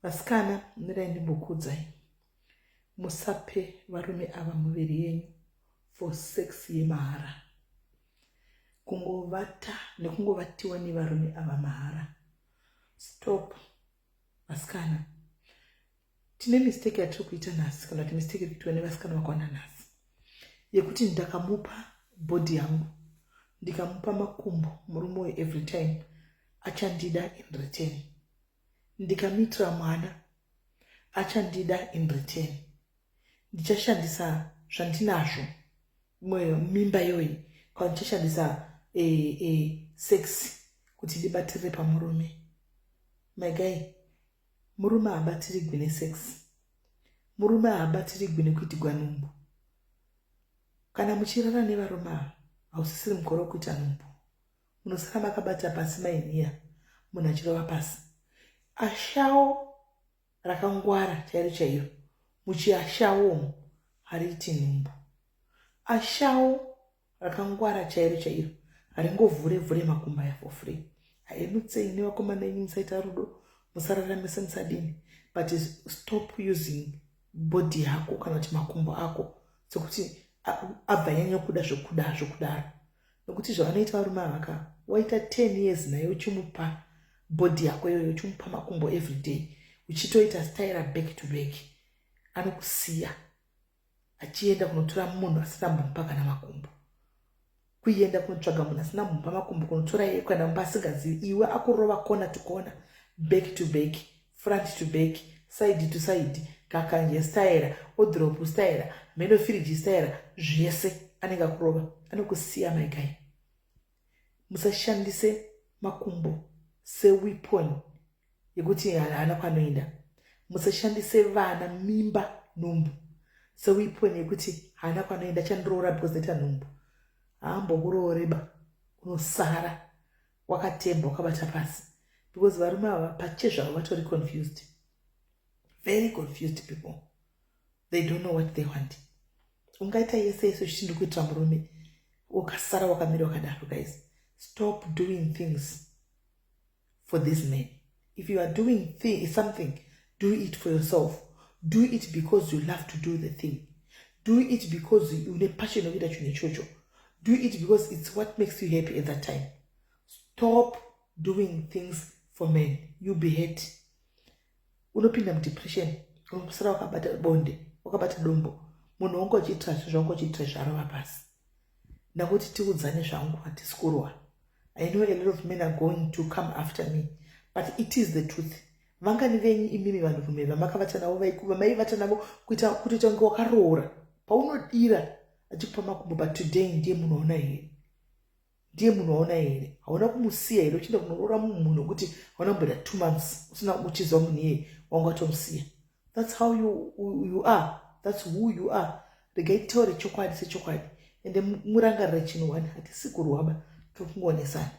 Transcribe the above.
Vasikana, mirai ndimbokuudzai. Musape varume ava muviri yenyu for sex yemahara. Kungovata nekungovatiwa nevarume ava mahara. Stop. Vasikana. Tine mistake yatiri kuita nhasi kana kuti mistake iri kuitwa nevasikana vakawanda nhasi yekuti ndakamupa body yangu ndikamupa makumbo murume uyu every time achandida in return. Ndikamuitira mwana achandida in return. Ndichashandisa zvandinazvo mimba iyoyi kana ndichashandisa sex kuti ndibatirire pamurume. My guy, murume haabatirigwi nesex. Murume haabatirigwi nekuitigwa nhumbu. Kana muchirara nevarume ava hausisiri mukore wekuita nhumbu. Munosara makabata pasi mainhiya munhu achirova pasi. Ashawo rakangwara chairo chairo muchiashawo umu hariiti nhumbu. Ashawo rakangwara chairo chairo haringovhure vhure makumbo aya for free. Hainutsei nevakomana enyu, musaita rudo, musararamise, musadini, but stop using body yako kana kuti makumbo ako sekuti abva nyanya kuda zvokuda zvokudaro, nokuti zvavanoita varume ava ka, waita 10 years naye uchimupa body yako iyoyo, uchimupa makumbo everyday, uchitoita styra back to back, anokusiya achienda kunotora munhu asina mbomupa kana makumbo. Kuenda kunotsvaga munhu asina mbomupa makumbo, kunotora iye kana mumba asingazivi iwe, akurova corner to corner, back to back, front to back, side to side, kakanje styra, odrop styra, meno firiji styra, zvese anenge akurova, anokusiya. My guy, musashandise makumbo seweapon yekuti haana kwanoenda. Musashandise vana, mimba, nhumbu seweapon yekuti haana kwanoenda, chandiroora because ndaita nhumbu. Haambokurooreba, unosara wakatemba wakabata pasi, because varume ava pachezvavo vatori confused, very confused people. They don't know what they want. Ungaita yese yese uchiti ndiri kuitira murume, ukasara wakamira wakadaro. Guys, stop doing things for this man. If you are doing something, do it for yourself. Do it because you love to do the thing. Do it because une passion yokuita chinhu ichocho. Do it because it's what makes you happy at that time. Stop doing things for men. You be hurt, unopinda mudepression, unosara wakabata bonde, wakabata dombo. Munhu wanga uchiitira zvinhu zvanga uchiitira zvarova pasi. Ndakuti tiudzane zvangu, hatisi kurwa. I know a lot of men are going to come after me, but it is the truth. Vangani venyu imimi vanhurume vamakavata navo, vamaivata navo kuita kutoita kunge wakaroora, paunodira achikupa makumbo, but today ndiye munhu waona here? Ndiye munhu waona here? Hauna kumusiya here uchienda kunoroora mumwe munhu wekuti hauna kumboita 2 months usina uchiziva munhu iyeye, wanga watomusiya? That's how you are. That's who you are. Regai titaure chokwadi sechokwadi. Ende murangarire chinhu one, hatisi kurwaba, tiri kungoonesana.